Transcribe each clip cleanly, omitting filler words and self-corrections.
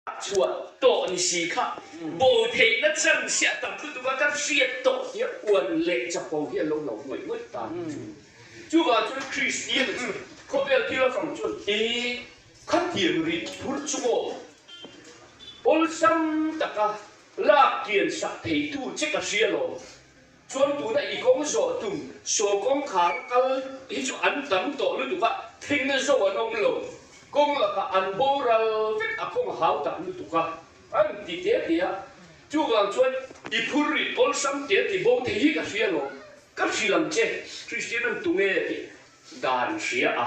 Chhuah tawh ni si kha bo theihna chan siah tam lutuk a kan hriat tawh hi uan leh chapo hi a lo lo ngawih ngawih ta ni chu. Chuvang chuan Kristian chu khawvel thil a fang chuan e khatiang rit phur chu maw awlsam taka lak kian sak theitu che ka hria lo. Chuan tuna i kawng zawh tum saw kawngkhar kal hi chu an tam tawh lutuk a, thlengna zo an awm lo. Kawng lakah an boral vek a kawng a hau tak lutuk a, an ti te te a. Chuvang chuan i phur rit awlsam te ti bo thei hi ka hria lo, ka hrilh ang che, Kristian an tunge tih dan hria a.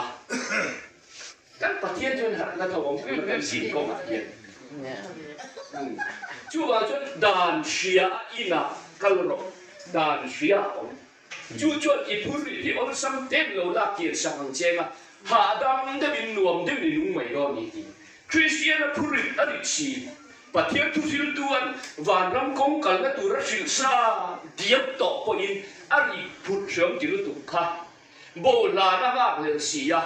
Kan Pathian chuan harhna tho awm tuna kan zin kawngah hian chuvang chuan dan hria a inah kal rawh, dan hria a awm. Chu chuan i phur rih hi awlsam tem lo lak kian sak ang cheng a, hahdam deuhin nuam deuhin i nung mai dawn ni tih. Kristian a phur rit a rit si. Pathian thuhriltuan vanram kawng kalna tura hrilh sa diam tawh pawhin a rit phut hreawm ti lutuk kha. Bawlhlan a nghak lel si a,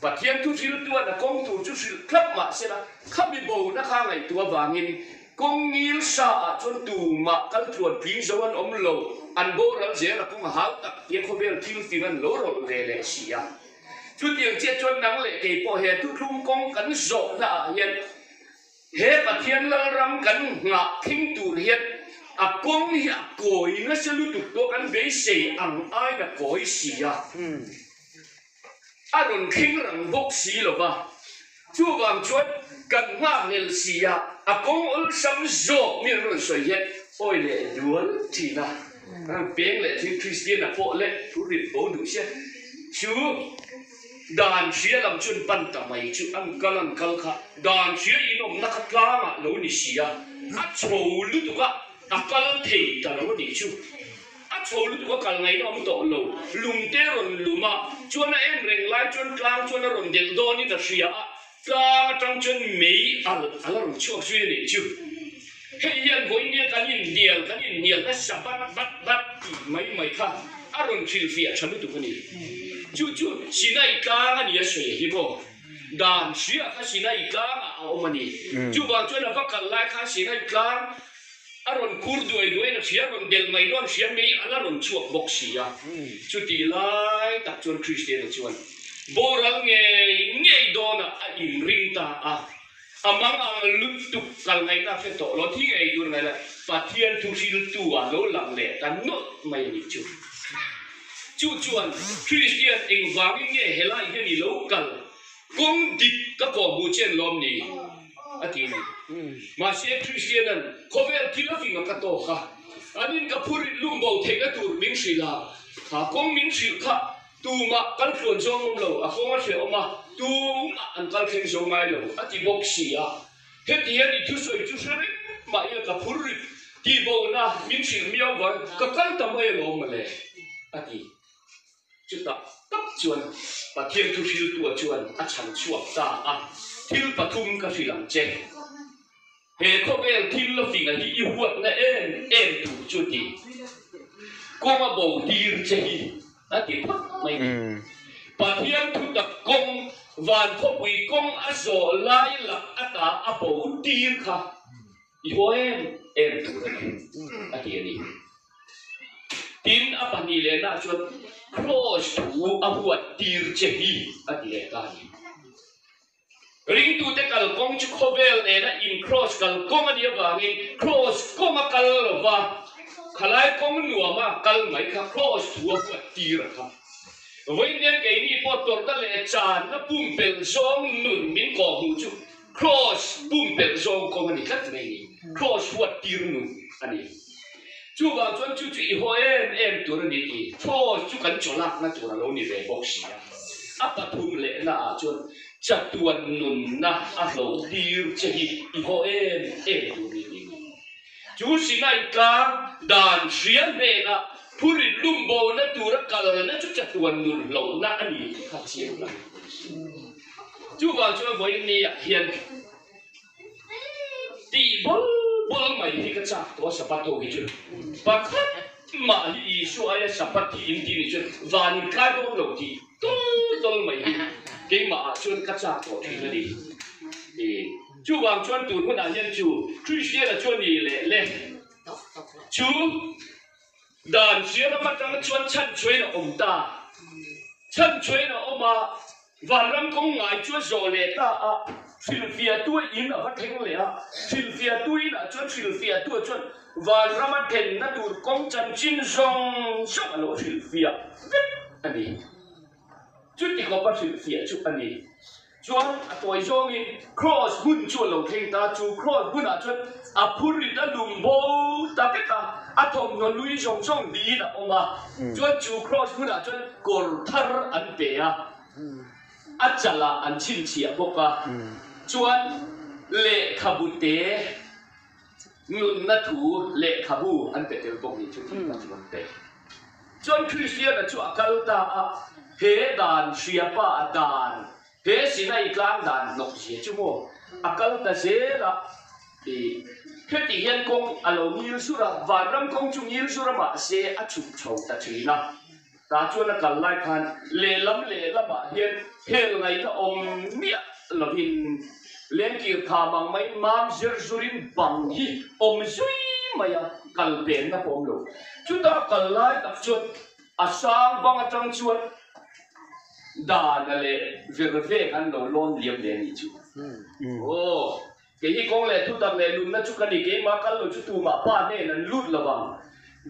Pathian thu hriltuan a kawng tur chu hrilh thlap mah sela, khami bona kha ngaihtuah avangin kawng ngil sa ah chuan tumah kal tluan tling zo an awm lo, an boral zel a kawng a hau tak tia khawvel thil fing an lo rawlh ve leh si a. Chutiang chiah chuan nang leh kei pawh he thuthlung kawng kan zawhna ah hian He Pathian Lalram kan nghah thleng tur hian a kawng hi a kawi nasa lutuk tawh kan beisei ang aiin a kawi si a, a rawn thleng rang bawk si lo va. Chuvang chuan kan nghakhlel si a, a kawng awlsam zawk mi an rawn sawi hian awi leh dual thin a, peng leh thin Kristian a pawh leh thu rit bo duh sia chu. Dan hria lam chuan pan ta mai chu an kal an kal kha dan hria inawmna kha tlangah lo ni si a, a chho lutuk a, a kal thei ta lo a nih chu. A chho lutuk a kal ngaihna awm tawh lo, lungte rawn lum a, chuan a en reng lai chuan tlang chuan a rawn delh dawnin a hria a, Tlang atang chuan mei alh a la rawn chhuak zui a nih chu. Hei hian vawinia kan inhnial kan inhnial nasa bat bat bat tih mai mai kha a rawn hrilhfiah tha lutuk a ni. Chu chu Sinai tlang a ni a sawi hi maw? Dan hria kha Sinai tlangah a awm a ni. Chuvang chuan a va kal lai khan Sinai tlang A rawn kur duai duaiin a hria, a rawn delh mai dawn hria mei a la rawn chhuak bawk si a. Chutih lai tak chuan Kristiana chuan boral ngei ngei dawnah a inring ta a. A mang ang lutuk kal ngaihna a hre tawh lo, thi ngei tur ngaihna Pathian thu hriltu ah lo lang leh ta nawlh mai a nih chu. Chu chuan Kristian engvangin nge helai hian i lo kal Kawng dik ka kawh hmuh che an lawm ni? a ti a ni. Mahse, Kristianan khawvel thil a fing a ka tawk a, anin ka phurit lum bo theihna tur min hrilh a, kha kawng min hrilh kha tumah kal tluan zawng awm lo, a kawng a hrehawm a, tumah an kal thleng zo ngai lo, a ti bawk si a. Heti hian i thusawi chu hre reng mah ila ka phurit tihbohna min hrilh miau vang ka kal ta mai alawm mawle, a ti. Chutah tak chuan Pathian thuhriltua chuan a chhan chhuak ta a, Thil pathum ka hrilh ang che. He khawvel thil la finga hi i huatna em em tur chu ti. Kawng a bo tir che hi a ti phawt mai ni. Pathian thutak kawng, van khawpui kawng a zawh lai lak ata a bo tir kha i haw em em tur a ni, a ti a ni. Tin, a pahnih lehna chuan Kraws thu a huat tir che hi a ti leh ta a ni. Ringtute kalkawng chu khawvel nena in-kraws kalkawng a nih avangin kraws kawng a kal lo va, khalai kawng nuama kal mai kha kraws thu a huat tir a kha. Vawiin keini pawh tawrhna leh channa pumpelh zawng nun min kawhhmuh chu Kraws pumpelh zawng kawng a ni tlat mai ni. Kraws huat tir nun a ni. Chuvang chuan chu chu i haw em em tur a ni tih kraws chu kan chawlakna tur a lo ni ve bawk si a. A pathum lehna ah chuan chatuan nunna a hloh tir che hi i haw em em tur a ni tih. Chu Sinai tlang dan hria hnenah phurit lumbona tura kalna chu chatuan nun hlohna a ni tih kha chiang lang. Chuvang chuan vawiin ni ah hian tih bawl bawl mai hi ka chak tawh a Sabbath ho hi chu. Pakhat mah hi Isua aia Sabbath hi in ti nih chuan van in tlai dawn lo tih tawl tawl mai hi keimah ah chuan ka chak tawh thin a ni. Chuvang chuan tun hunah hian chu Kristiana chu a ni leh le. Chu dan hria ram atang chuan chhanchhuain a awm ta. Chhanchhuain a awm a, vanram kawng ngai chu a zawh leh ta a, hrilhfiahtu in a va thleng leh a, hrilhfiahtu inah chuan hrilhfiahtu chuan vanram a thenna tur kawng chanchin zawng zawng a lo hrilhfiah vek a ni. Chuti khawp a hrilhfiah chu a ni. Chuan a tawi zawngin Kraws hmun chu a lo thleng ta. Chu Kraws hmunah chuan a phurit a lum bo ta vek a, a thawmhnaw lui zawng zawng niin a awm a. Chuan chu Kraws hmunah chuan kawr thar an pe a, a chalah an chhinchhiah bawk a. Chuan lehkhabu te nunna thu lehkhabu an pe tel bawk ni chu tih kha chu an pe. Chuan Kristiana chu a kal ta a, he dan hria pa a dan, he Sinai tlang dan hnawk zia chu maw a kal ta zel a, i heti hian kawng a lo ngil sur a, vanram kawng chu ngil sur a mahse a chhuk chho ta thin a, tah chuan a kal lai khan lehlam lehlamah hian hel ngaihna awm miah lovin lengkir tha mang mai mam zir zurin bang hi awm zui mai a, kal penna pawh awm lo. Chuta kal lai tak chuan a sang bang atang chuan Dana leh Verve an lo lawn liam ve a nih chu. Aw, kei hi kawng leh thutak leh nunna chu ka ni, keimah kal lo chu tumah pa hnen an lut lo ang.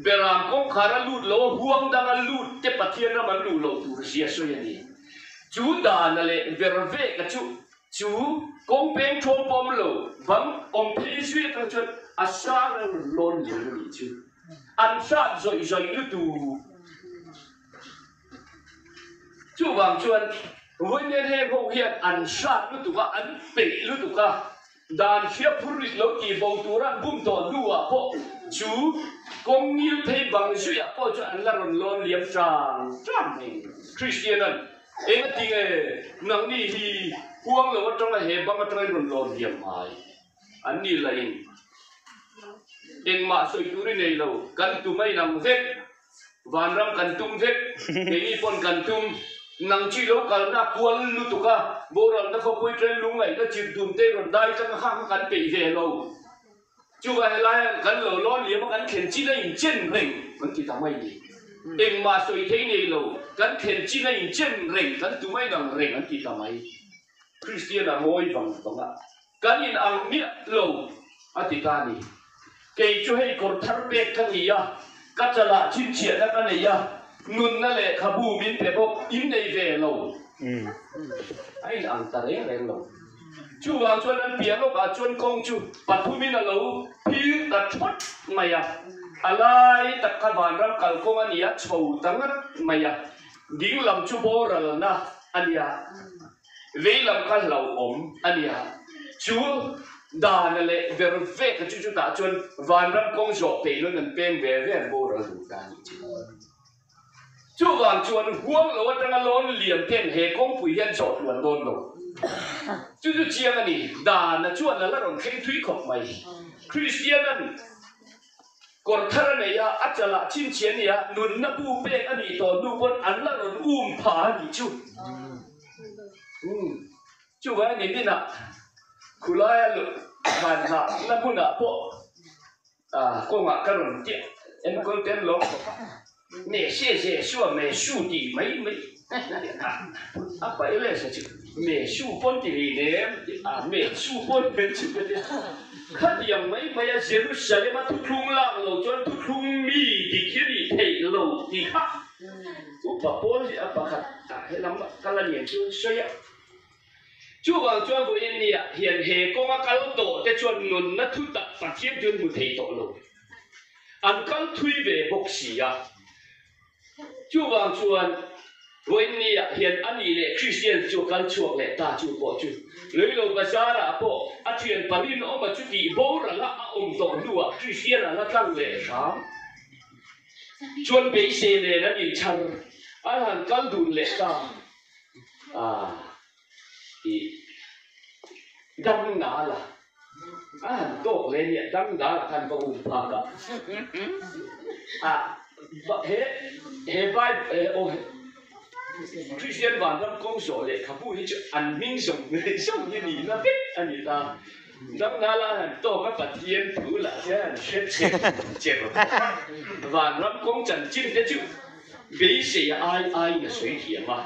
Beram kawngkhar a lut lo a, huang dang a lut te Pathian ram an luh loh tur zia sawi a ni. Chu Dana leh Verve ka chu Chu kawng peng thaw pawm lo bang awm phei zui atang chuan a sang a rawn lawn lian a nih chu. An hrat zawih zawih lutuk. Chuvang chuan Vawiin heng ho hian an hrat lutuk a, an peih lutuk a, dan hria phur rit lo tih bo tura an bum tawh hnuah pawh chu kawng ngil phei bang zuiah pawh chuan an la rawn lawn liam tang tang mai. Kristian an Engati nge nangni hi huang lo atanga he bang atanga in rawn lawn hiam ngai? An ni lahin engmah sawi tur i nei lo, kan tum a inang vek, vanram kan tum vek, keini pawn kan tum, nang chi lo kalna kual lutuk a, boralna khawpui ṭen lungngaihna chirh dum te i rawn dai tlang a kha kha kan peih ve lo. Chuvah helai kan lo lawn liam a, kan thlen chin a inchen reng kan ti ta mai ni. Engmah sawi thei nei lo, kan thlen chin a inchen reng kan tu mai nang reng an ti ta mai. Kristian a ngawi vang vang a, kan in ang miah lo a ti ta ni. Kei chu hei kawr thar pek ka ni a, ka chalah chhinchhiahna ka nei a, nunna lehkhabu min pe bawk, in nei ve lo. A in ang ta reng reng lo. Chuvang chuan an piah lawkah chuan kawng chu pathumin a lo phir ta thawt mai a, a lai tak kha vanram kalkawng a ni a, chho ta ngat mai a, ding lam chu boralna a ni a, vei lam kha hlauhawm a ni a, chu dana leh ver veka chu chutah chuan vanram kawng zawh peih loin an peng ve ve an boral duh ta a nih chu. Chuvang chuan huang lo atanga lawn liam ten he kawngpui hian zawh tluan dawn lo. Chu chu chiang a ni. Dana chuan a la rawn thleng thui khawp mai. Kristianan kawr thar a nei a, a chalah chhinchhiah a ni a, nunna bu pek a nih tawh hnu pawn an la rawn um pha a nih chu. Chuvang a ni minah khulaia van nghahna hmunah pawh Kawngah ka rawn tiah enkawl te an lawm khawp a, me se ze sua me su ti mai mai a paih leh sa chu me su pawn ti ri nem a me su pawn men chu ka tia khatiang mai mai a Jerusalem a thuthlung lak lo chuan thuthlung mi dik hi ri theih lo tih kha upa pawl hi a pakhat ah helam kal a niang chu sawi a. Chuvang chuan vawiin nia hian he kawnga kal tawh te chuan nunna thu tak Pathian chu an hmu thei tawh lo. An kal thui ve bawk si a. Chuvang chuan vawiin nia hian a nih leh Kristian chu a kal chhuak leh ta chu pawh chu Luilo Bazar ah pawh a thian parin awm a chutih boral a a awm tawh hnuah Kristian a la tlang leh hram. Chuan beisei nen an inchhar an han kal dun leh ta. I dang nal a, a han tawk leh nia dang nal a khan va um phak a, a he he bible aw Christian vanram kawng zawh lehkhabu hi chu an hming zawng zawng hi nihna vek a ni ta. Dangdal a han tawk a Pathian thu lah hian an hre che che bawk a. Vanram kawng chanchin te chu beisei a ai aiin a sawi thiam a.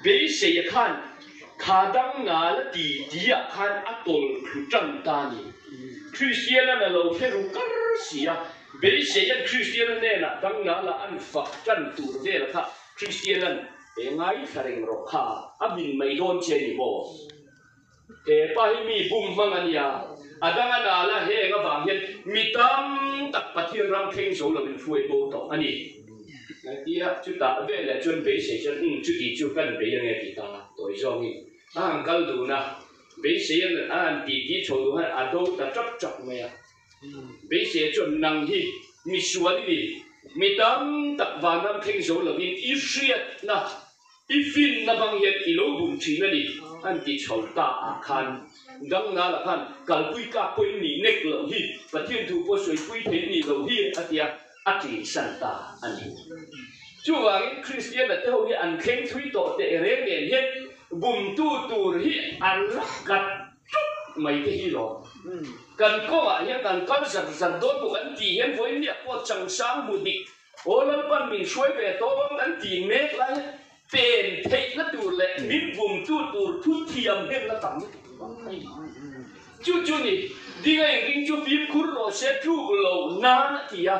Beisei a khan kha dangnal a ti ti ah khan a tawlh thlu tan ta a ni. Kristian an a lo hre ru kar si a, beisei an Kristian hnenah dangnal ah an fak tan tur vel kha Kristian an he ngaithla reng rawh kha a min mai dawn che ni maw? He pa hi mi bum hmang a nia, a dang a nal a, heng avang hian mi tam tak Pathian ram thleng zo lovin hruai bo tawh a ni. Tia chutah veleh chuan beisei chuan umm chuti chu kan bei ange ti ta tawi zawngin a han kal dun a, beisei a han tih tih chho duh hian a do ta tap tap mai a. Beisei chuan nang hi mi sual i ni, mi tam tak vanram thleng zo lovin i hriatna I finna bang hian i lo bum thin a ni, an ti chho ta ah khan Gangnala khan kalpui tlak pawhin nih nek loh hi, Pathian thu pawh sawipui thei nih loh hi a tia a tinsan ta a ni. Chuvangin Kristiana te ho hi an thleng thui tawh teh reng nen hian bumtu tur hi an la kat ṭup mai te hi lawm. Kan kawngah hian kan kal zar zar dawn bawk an tih hian vawiin pawh changsang hmu dik Aw Lalpan min hruai ve tawp ang an ti mek lai hian pen theihna tur leh min bumtu tur thu thiam hemna tam lutuk vang a ni. Chu chu ni, dinga inring chu fimkhur rawh se tluk lo nan a ti a,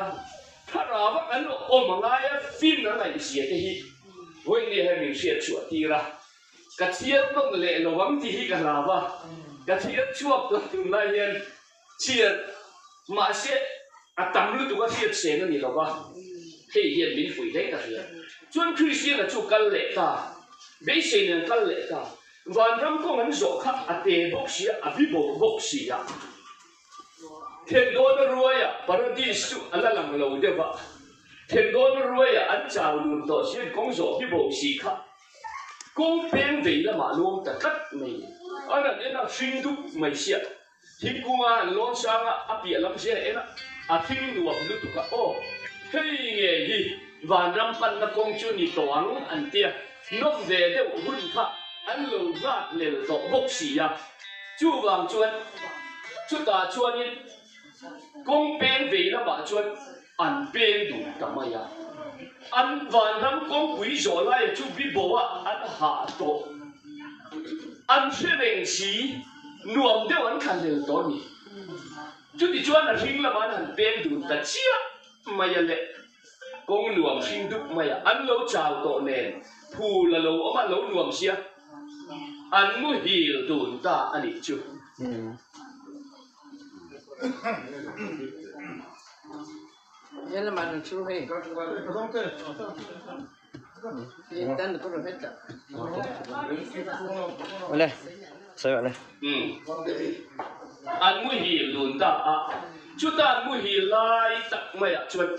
thlarau a kan awm a ngai a fin a ngaihzia te hi vawiin hian min hriat chhuah tir a, ka chhiar nawn leh lo ang tih hi ka hlau a, ka chhiar chhuak tawh tunlai hian Chhiar mahse a tam lutuk a hriat sen a ni lo va, hei hian min fuih hle ka hria. Chuan Kristiana chu kal leh ta, beisei nen kal leh ta, vanram kawng an zawh kha a te bawk si a, a bi bawk bawk si a. Thendawna ruaia Paradis chu a la lang lo deuh a, Thendawna ruaia an chau dun tawh si an kawng zawh bi bawk si kha kawng peng vei lamah luang ta tlat mai. A rawn en a, hring dup mai sia. Thingkunga an lawn sang a, a piah lam zel en a, a thing nuam lutuk a, aw hei nge hi vanram panna kawng chu ni tawh ang an tia, nawm ve deuh hun kha an lo nghak lel tawh bawk si a, chuvang chuan chutah chuanin kawng peng vei lamah chuan an peng duh ta mai a, an vanram kawngpui zawh laia chu bibo ah an hah tawh, an hre reng si. Nuam deuh an thla hlel tawh a ni. Chuti chuan a hring lamah an han peng dun ta chiah mai a le. Kawng nuam hring dup mai a, an lo chau tawh nen phul a lo awm a, lo nuam sia. An muhil dun ta a nih chu. An muhil dun ta a, chuta an muhil lai tak maiah chuan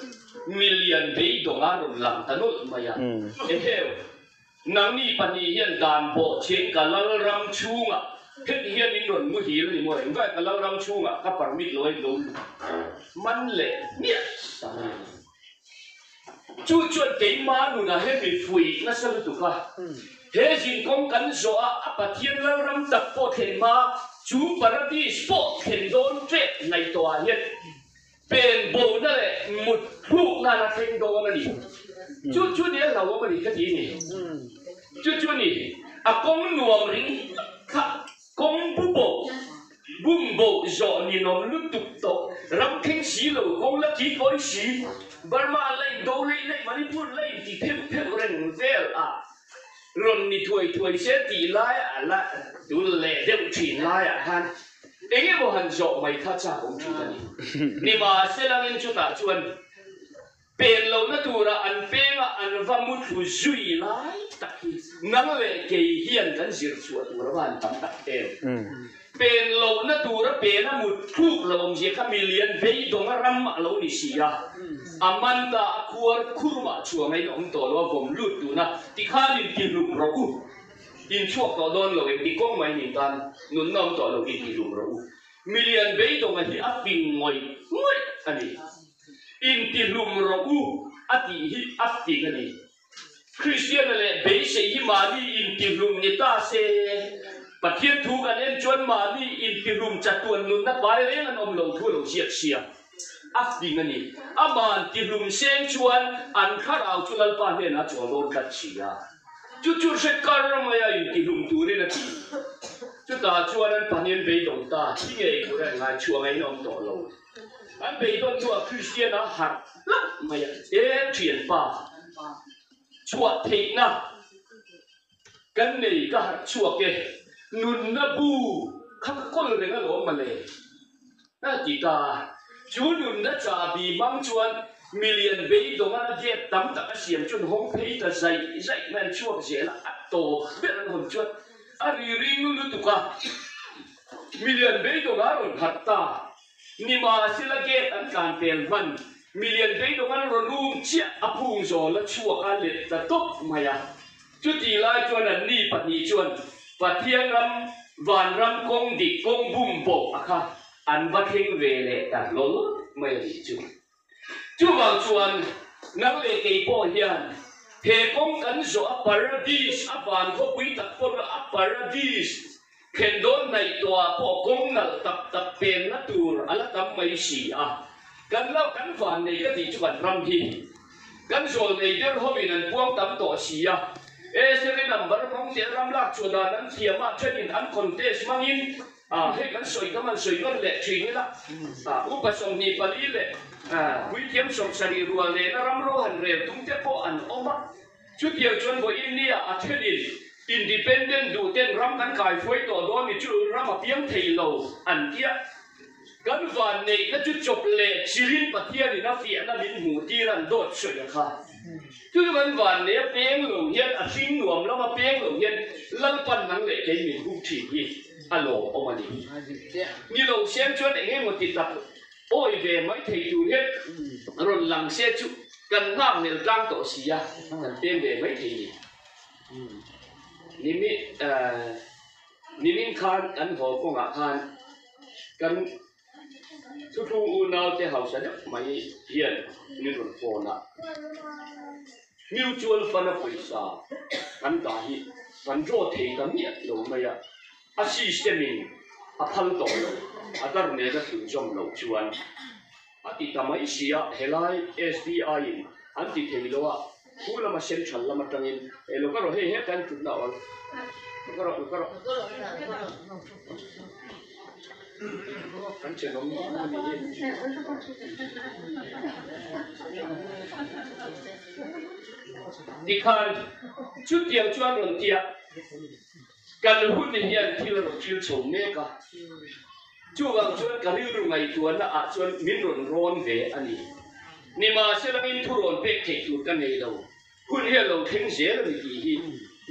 milian beidawng a rawn lang ta nawlh mai a, Eheu, nangni pahnih hian dan bawhchhiain ka lalram chhungah heti hian in rawn muhil a ni maw? Engvai ka lalram chhungah ka permit lo a in lo man leh hmiah ta mai a ni. Chu chuan keimah nunah hian mi fuih nasa lutuk a, he zinkawng kan zawh a, a Pathian lalram tak pawh thlen hma, chu Paradis pawh thlen dawn ṭep ngaihtuahah hian pen bona leh mut thlukna a thleng dawn a ni. Chu chu ni a hlauhawm a ni ka ti ni. Chu chu ni, a kawng nuam ring kha kawng bu bo. Bum bo zawh ninawm lutuk tawh, ram thleng si lo, kawng la ki kawi si, Burma la in do lei lei, Manipur la in ti pheuh pheuh reng vel a, rawn ni thuai thuai se tih lai a la tul leh deuh thin lai ah khan eng emaw han zawh mai kha chak awm thin a ni. Nimahselangin chutah chuan Pen lohna tura an penga an va mu thlu zui lai tak hi nang leh kei hian kan zir chhuah tur a va han tam tak em. Pen lohna tura pen a mut thluk lo awmzia kha milian beidawnga ram a lo ni si a, a man ta a khuar khurmah chhuangain a awm tawh lo a vawm lut tuna tikhan intihlum rawh u, inchhuak tawh dawn lo engti kawng mai nin tan nunna awm tawh lo intihlum rawh u. Milian beidawnga hi a fing ngawih ngawih a ni. Intihlum rawh u a tih hi a fing a ni. Kristiana leh beisei hi mahni intihlum ni ta se. Pathian thu kan en chuan mahni intihlum chatuan nunna pai reng an awm lo thu a lo ziak sia. A fing a ni. Ama'n tihlum seng chuan an thlarau chu Lalpa hnenah a chawl dawn tlat si a. Chu chu hre kar maia intihlum turin a ti. Chutah chuan an pahnihin beidawng ta, thi ngei tur a inngai chhuah ngeiin a awm tawh lo. An beidawn hnuah Kristian a harh hlauh mai a, E thianpa, chhuah theihna kan nei ka harh chhuak e, nunna bu kha ka kawl reng alawm mawle a ti ta. Chu nunna chahbi hmang chuan milian beidawng a gate tam tak a siam chuan hawng phei ta zaih zaih mai an chhuak zel a, a tawp ber an hawn chuan a ri ring lutuk a, milian beidawng a rawn harh ta. Nimahsela gate an tlan pel hman, milian beidawng an rawn um chiah a phung zawl a chhuak a let ta tawp mai a. Chutih lai chuan anni pahnih chuan Pathian ram, vanram kawng dik kawng bum bawh a kha an va thleng ve leh ta hlawl mai a nih chu. Chuvang chuan nang leh kei pawh hian he kawng kan zawh a paradis a van khawpui tak pawh a paradis thlen dawn hnaih tawhah pawh kawng nalh tak tak penna tur a la tam mai si a. Kan lo kan van nei ka tih chu kan ram hi kan zawl nei der hoin an puang tam tawh si a. Eseri number hmang te ram lak chhuah dan an thiam a, thenin an contest hmangin A, hei kan sawi tam an sawi nawn leh thin ila, a, upa 24 leh puithiam 70 rual nena ram ro han rel tum te pawh an awm a. Chutiang chuan vawiin nia a thenin independent duh ten ram kan kai hruai tawh dawn ni chu ram a piang thei lo an tia. Kan van neihna chu chawp leh chilin Pathianin a fiahna min hmuh tir an dawt sawi a kha. Chu chu kan van nei a peng lo hian a hring nuam lama peng lo hian Lalpan nang leh kei min huk thin hi a lawmawm a ni. Ni lo siam chuan eng emaw ti tak awi ve mai thei tur hian rawn lang se chu kan nghak nel tlang tawh si a, kan peng ve mai thei ni. Nimi nimin khan kan haw kawngah khan kan Thuthlung unaute hausa deuh mai hian min rawn phone a, mutual fund a pawisa kan dah hi kan draw thei ta miah lo mai a, a system in a phal tawh lo, a dar nena thlunzawm loh chuan a ti ta mai si a, helai SBI in an ti thei lo a, Khu lama central lam atangin eh lo ka rawh hei heta in thutna awl lo ka rawh lo ka rawh kan thenawm a ni hi tikhan chutiang chuan rawn tia kan hun hian thil a rawn thil chho mek a chuvang chuan ka rilru ngaihtuahna ah chuan min rawn rawn ve a ni. Nimahselangin thurawn pek theih tur ka nei lo, hun hi a lo thleng zel a ni tih hi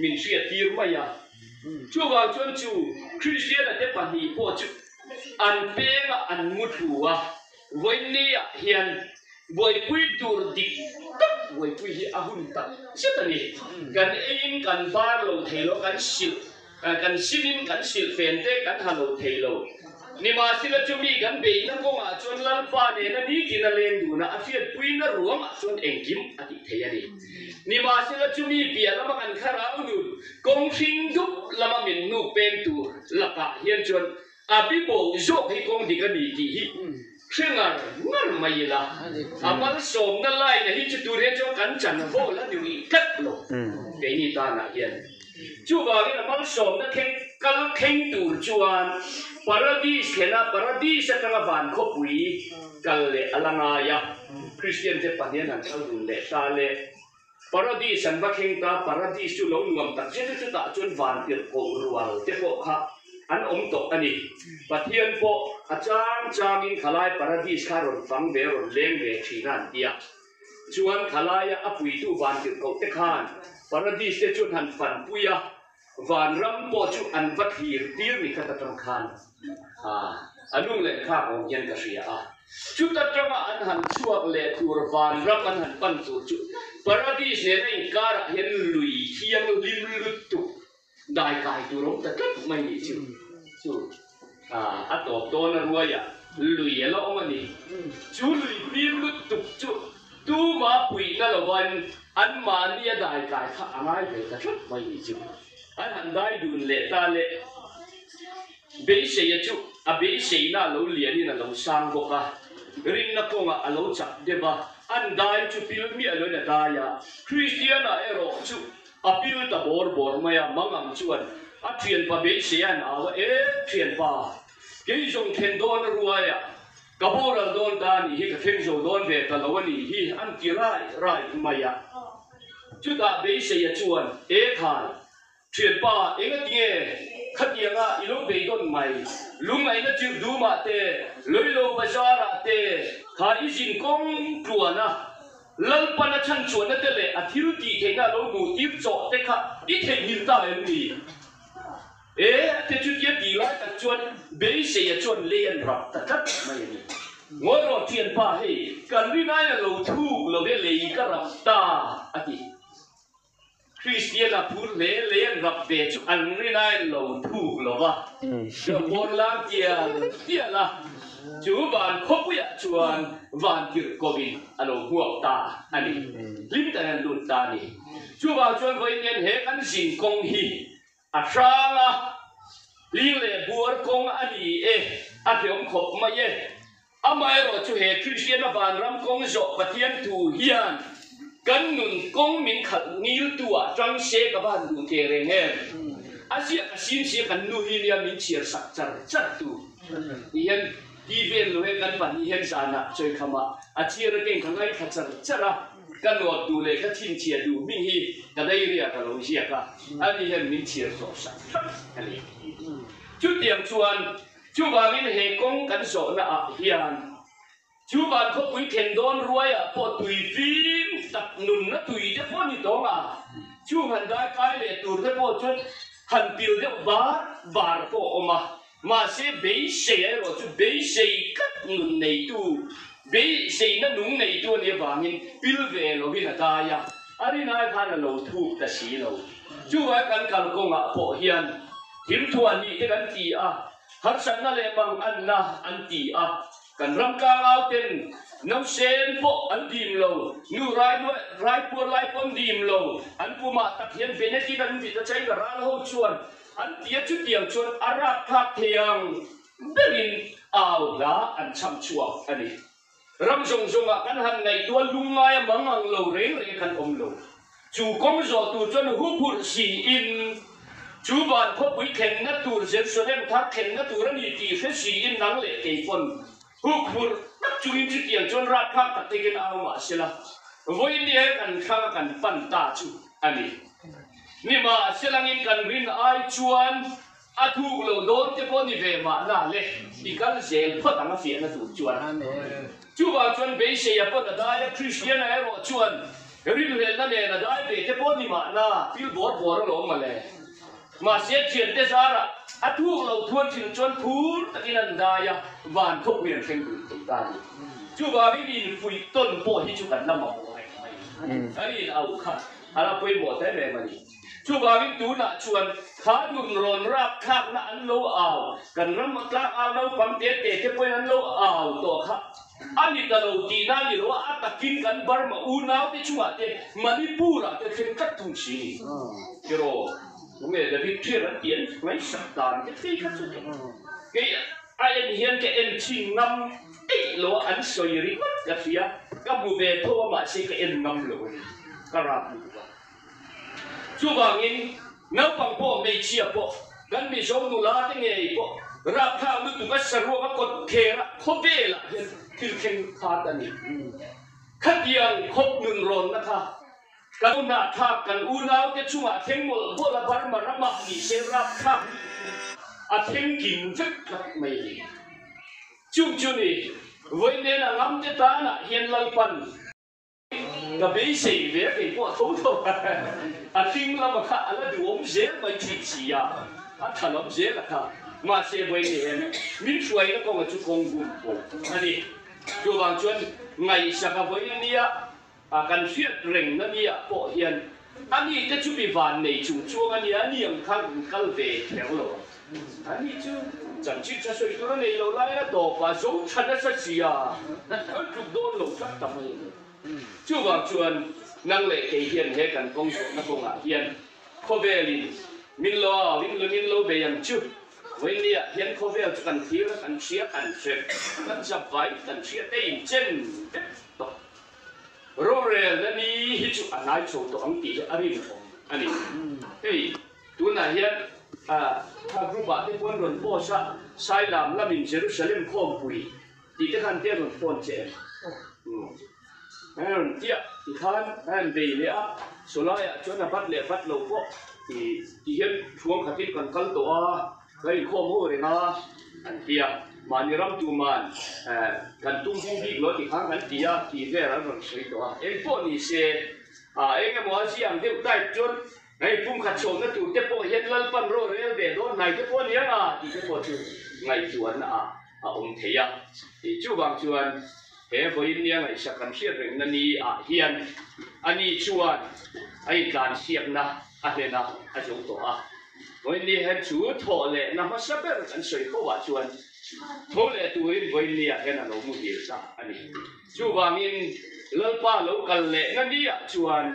min hriattir mai a. Chuvang chuan chu Kristiana te pahnih pawh chu an pengah an mu thlu a, vawiinniah hian buaipui tur dik tak buaipui hi a hun tak zet a ni. Kan eiin kan bar lo thei lo, kan silh Kan sinin kan silhfen te kan ha lo thei lo. Nimahsela chumi kan beihna kawngah chuan Lalpa nena nitin a leng dun a, a hriatpuina ruangah chuan engkim a tih thei a ni. Nimahsela chumi piah lama kan thlarau nun kawng hring dup lama min hnuk peng tur lakah hian chuan a bibo zawk hi kawng dik a ni tih hi hre ngar ngar mai ila, a malsawmna laina hi chu tur hian chuan kan chanvo la ni rih tlat lo keini tanah hian. Chuvangin a malsawmna thleng kal thleng tur chuan Paradis thlena Paradis atanga van khawpui kal leh a la ngai a, Kristian te pahnihin han kal dun leh ta le. Paradis an va thleng ta, Paradis chu lo nuam tak zet a, chutah chuan van tirh koh rual te pawh kha an awm tawh a ni. Pathian pawh a chang changin khalai Paradis kha rawn fang ve, rawn leng ve thin a an ti a. Chuan khalaia a puitu van tirh koh te khan Paradis te chuan han fanpui a, vanram pawh chu an va thlir tir ni khat atang khan a lung leh thlak awm hian ka hria a. Chuta tanga an han chhuak leh tur vanram an han pan tur chu Paradis nena inkarah hian lui thianghlim lutuk Dai kai tur awm ta tlat mai nih chu chu a tawp dawn a ruai a, lui a la awm a ni. Chu lui fim lutuk chu tuma puihna lovan anmahni a dai kai kha a ngai ve ta tlat mai nih chu. An han dai dun leh ta le. Beiseia chu a beiseina a lo lianin a lo sang bawk a, rinna kawngah a lo chak deuh a, an dai chu pil miah loin a dai a, Kristiana erawh chu a pil ta bawr bawr mai a, mangang chuan a thianpa beiseia an au a, E thianpa, kei zawng thlen dawn a ruai a, ka boral dawn ta a nih hi, ka thleng zo dawn ve ta lo a nih hi, an ti rai rai mai a. Chutah beiseia chuan, E khai, Thianpa, engatinge khatianga i lo beidawn mai? Lungngaihna chirh dumah te, Loilo Bazar-ah te kha i zin kawng tluan a, Lalpan a chhanchhuahna te leh a thil tih theihna a lo hmuh tir chawh te kha i theihnghilh ta em ni? E, te chutia tih lai tak chuan beiseia chuan lei an rap ta tlat mai a ni. Ngawi rawh thianpa, hei kan rinai a lo thuk lo ve lei ka rap ta, a ti. Kristian a phur hle lei an rap ve chu an rinai lo thuk lo va, Hlawhbawn lang tial tial a, chu van khawpuiah chuan van tirh kovin a lo hmuak ta a ni. Hlim tak an lut ta a ni. Chuvang chuan vawiin he kan zin kawng hi a hrang a, hling leh buar kawng a ni e, a hreawm khawp mai e. Amaherawh chu he Kristiana vanram kawng zawh Pathian thu hian kan nun kawng min khalh ngiltu ah tang se ka van duh teh reng em? A ziak a sim sia kan nu hi nia min chhiar sak char char tu ti hian ti vel lo he kan pahnih hian zanah chawikham ah a chhiar a keng ka ngaithla char char a, ka nawt duh leh ka thinchhia duh hming hi ka dairy ah ka lo ziak a, ani hian min chhiar zawh sak thlap a ni. Chutiang chuan Chuvangin he kawng kan zawhna ah hian chu van khawpui thlen dawn ruai ah pawh tui fim tak nunna tui te pawh ni tawng a, chung han dai kai leh tur te pawh chuan han pil deuh bar bar pawh a awm a, mahse beisei erawh chu beisei tlat nun neitu, beiseina nung neitu a nih avangin pil ve lovin a dai a, a rinai khan a lo thuk ta si lo. Chuvai kan kalkawngah pawh hian Thimthuan nih te kan ti a, harsatna leh manganna an ti a, kan ram tlangau ten nausen pawh an dim lo, nu rai rai puar lai pawh an dim lo, an pumah tak hian Benedict an vit a China ral ho chuan an ti a, chutiang chuan a rapthlak thei ang berin au hla an chham chhuak a ni. Ram zawng zawngah kan han ngaihtuah lungngai a mang ang lo reng reng kan awm lo. Chu kawng zawh tur chuan huphurh siin, chu van khawpui thlenna tur Jerusalem thar thlenna tur a ni tih hre siin nang leh kei pawn huphurh tak chungin chutiang chuan rapthlak tak takin au mah sela, vawiin kan thlang a kan pan ta chu a ni. Nimahselangin kan rin ai chuan A thuk lo dawn te pawh ni ve mahna le, i kal zel phawt ang a fiahna tur chuan. Chuvang chuan beiseia pawn a dai a, Kristiana erawh chuan rinhlelhna nen a dai ve te pawh ni mahna, thil bawr bawr alawm mawle. Mahse thiante zarah a thuk lo thuan thin chuan phur takin an dai a, van khawpui an thleng dun thei ta a ni. Chuvangin infuih tawn pawh hi chu kan la mamawh reng mai. Kan inauh kha a la pawimawh ta em em a ni. Chuvangin tunah chuan kha nun rawn rap thlakna an lo au, kan ram tlak au naupang te te te pawhin an lo au tawh kha a ni ta lo tihna a ni lo a, a takin kan Burma unau te chungah te Manipur ah te thleng tlat thung si ni. Tiraw, tunge David Thier an tih an ngaihsak dan te phei kha chu kei a en hian ka en chhin ngam eih lo a, an sawi ringawt ka hria, ka hmu ve tho a mahse ka en ngam lo a ni, ka rap lutuk a. Chuvangin, naupang pawh hmeichhia pawh, kan Mizo nula te ngei pawh rapthlak lutuk a saruak a kawt kher a khawvelah hian thil thleng khat a ni. Khatiang khawp nun rawnna kha kan unahthlak kan unaute chungah thleng mawlh mawlh a Burma ramah ni se rapthlak lutuk a thleng kim vek tlat mai a ni. Chung chu ni, vawiin a ngamte tanah hian Lalpan, Ka beisei ve a kei pawh a tho tho a, a hling lama kha a la duhawm zel mai thin si a, a tha lam zel a kha. Mahse vawiin hian min hruaina kawnga chu kawng bum pawh a ni. Chuvang chuan ngaihsaka vawiin nia kan hriat rengna nia pawh hian ani te chu mi van nei chung chuang a nia, ani ang khan kan kal ve kher lo ang. Ani chu chanchin tha sawi tur a nei lo lai a tawp a, zo tha nasa si a, kan tluk dawn lo tlat ta mai a ni. Chuvang chuan nang leh kei hian he kan kawng zawhna kawngah hian khawvelin min lo au in min lo bei ang chu. Vawinia hian khawvel chu kan thlir a, kan hria, kan hre, kan zap vai, kan hria te inchen vek tawh. Rorelna ni hi chu a hnai chho tawh ang tih hi a rinawm a ni. Hei tunah hian kha group ah te pawh an rawn post a, Sailam lamin Jerusalem khawmpui tih te khan te an rawn phone che em? An rawn tiah tikhan an rawn bei leh a, sawlaiah chuan a bat leh bat lo pawh ti hian thuang khatin kan kal tawh a, kan inkhawm ho reng a an ti a, mahni ram tuman kan tum hung bik lo tikhan kan ti a tih vel an rawn sawi tawh a, engpawh ni se eng emaw a ziang deuh type chuan hei pumkhat chhawmna tur te pawh hian Lalpan rawh rel ve dawn hnai te pawh a ni ang a tih te pawh chu ngaihtuahna ah a awm thei a, tih chuvang chuan he vawiin nia ngaihsak kan hriat rengna ni ah hian ani chuan a intlansiakna a hlen a, a zo tawh a. Vawiin ni hian chu thawh lehna hmasa ber kan sawi fo ah chuan tho leh turin vawiin ni ah hian a lo muhil ta a ni. Chuvangin Lalpa lo kal lehna ni ah chuan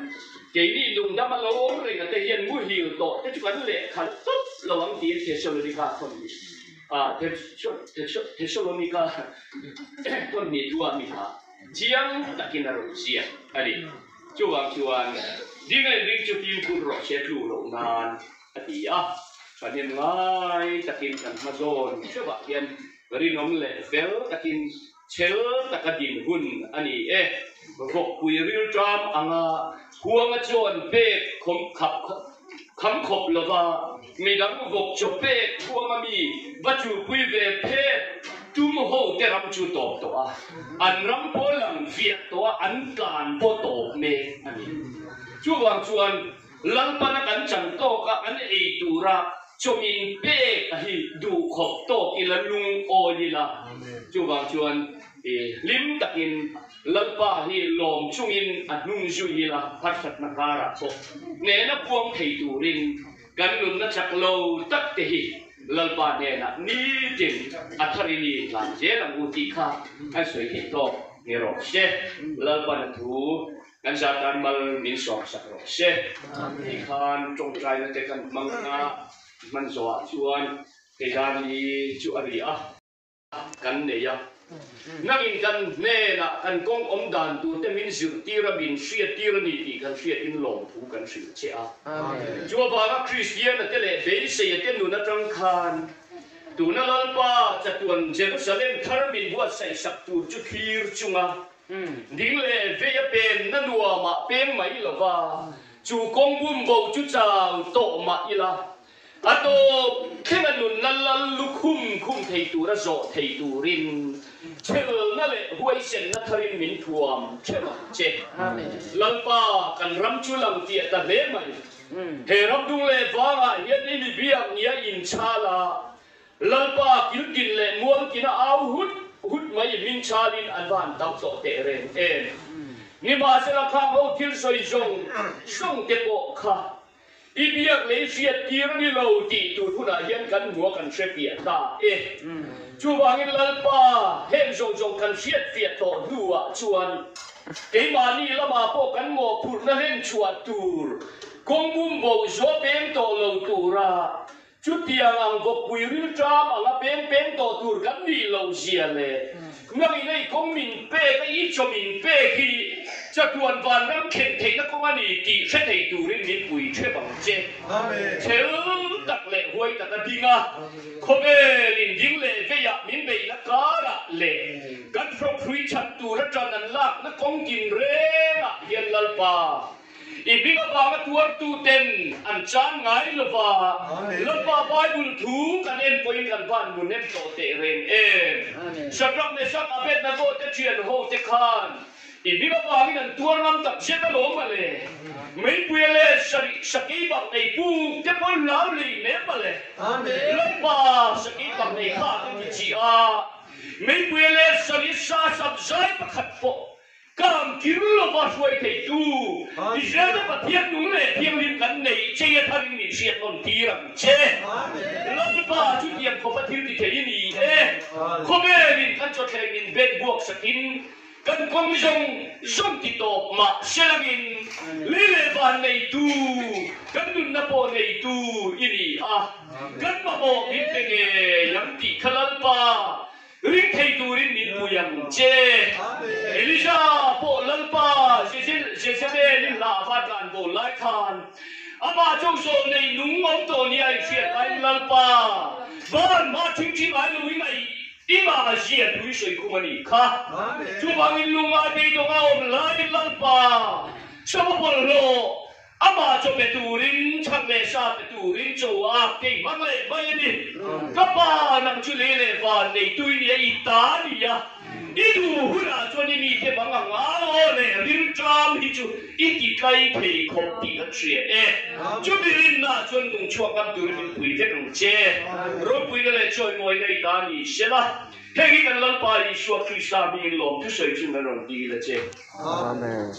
keini lungdam a lo awm reng a te hian muhil tawh te chu kan lehkhalh tawp lo ang tiin Thesalonika thawn ni. Thesalonika thawmhnih thu ah mi kha chiang takin a rawn ziak a ni. Chuvang chuan ding a inring chu fimkhur rawh se tlu loh nan a ti a. Thahnem ngai takin kan hma zawn theuhah hian rinawm leh fel takin chhel taka din hun a ni e. Vawkpui rilṭam anga huanga chuan pek khawm khap Kham khawp lova midang vawk chaw pek huam a mi va chupui ve phet tum ho te ram chu tawp tawh a, an ram pawh lang fiah tawh a, an tlan pawh tawp mek a ni. Chuvang chuan Lalpana kan chan tawk a, an ei tura chaw min pek a hi duh khawp tawk ila lungawi ila. Chuvang chuan hlim takin Lalpa hi lawm chungin a hnung zui ila harsatna karah pawh hnehna puang thei turin kan nunna chak lo tak te hi Lalpa hnenah nitin a tharin i hlan zel ang u tih kha an sawi theih tawk ni rawh se. Lalpan a thu kan zat tan mal min sawm sak rawh se tih khan tawngtaina te kan hmang a, hman zawhah chuan keidan hi chu a ri a. kan nei a. Nangin kan hnenah kan kawng awm dan tur te min zirtir a, min hriattir a ni tih kan hriatin lawmthu kan hrilh che a. Chu avanga Kristiana te leh beiseia te nun atang khan tuna Lalpa chatuan Jerusalem thar min buatsaih sak tur chu thlir chunga ding leh vei a penna nuamah peng mai lova chu kawng bumbo chu chau tawh mah ila A tawp thlenga nunna lal lu khum khum thei tura zawh thei turin chhelna leh huaisenna tharin min thuam theuh ang che. Lalpa, kan ram chu lang tiah ta hle mai. He ram dung leh vangah hian i mi biak nia inchhal a, Lalpa kiltin leh mualkina au hut hut mai i hming chhalin an va han tam tawh teh reng em. Nimahsela khang ho thil sawi zawng zawng te pawh kha I biak lei hriat tir a ni lo tih tur hunah hian kan hmu a kan hre fiah ta e. Chuvangin Lalpa heng zawng zawng kan hriat fiah tawh hnuah chuan keimahni lamah pawh kan mawhphurhna hlen chhuah tur kawng bum bo zuah peng tawh lo tura Chutiang ang vawkpui rilṭam anga peng peng tawh tur kan nih loh zia leh nangin ei kawng min pek a i chaw min pek hi chatuan vanram thlen theihna kawng a ni tih hre thei turin min pui ṭhep ang che. Chhel tak leh huai tak a ding a, khawvelin ding leh veiah min beihna karah leh kan hrawkhrui chhan tura ṭan an lakna kawng tinrengah hian Lalpa I hming avanga tuartuten an chan ngai lova, Lalpa Bible thu kan en pawhin kan van hmu hnem tawh teh reng em. Shadrach, Meshach, Abednego te thian ho te khan i hming avangin an tuar ngam tak zet alawm male. Meipuia leh sakei bak nei puk te pawn hlau lei mek male. Lalpa sakei bak nei kha ka ti chi a, meipuia leh sarih sa sap zai pakhat pawh Kam kir lova hruai theitu Israel-te Pathian nung leh thianghlim kan neih che a tharin min hriat nawn tir ang che. Lalpa chutiang khawpa thil ti thei i ni e. Khawvelin kan chawthleng min ben buak sakin. Kan kawng zawng zawng ti tawp mah selangin lei leh van neitu, kan nunna pawh neitu i ni a, kan mamawh min pe ngei ang tih kha Lalpa ring thei turin min pui ang che. Elija pawh Lalpa Jezebel-i hlava tlan bo lai khan amah chu zawh nei nung awm tawh nia inhriat laiin Lalpa van hma ṭhingṭhi ngai loin a I mah zia tui sawi khum a nih kha. Chuvangin lungngai beidawng a awm laiin Lalpa sava bawlhhlawh amah chaw pe turin chhak leh sa pe turin chaw a kei hmang leh mai a ni. Ka pa nang chu lei leh van nei tui nia i ta a ni a, i duh hunah chuan i mite mang ang au leh rilṭam hi chu i ti tlai thei khawp tih kan hria e. Chumi rinnaah chuan nung chhuak ngam turin min pui vek ang che. Ropuina leh chawimawina i ta ni sela, heng hi kan Lalpa Isua Krista hmingin lawm thusawi chu kan rawn dil a che. Amen.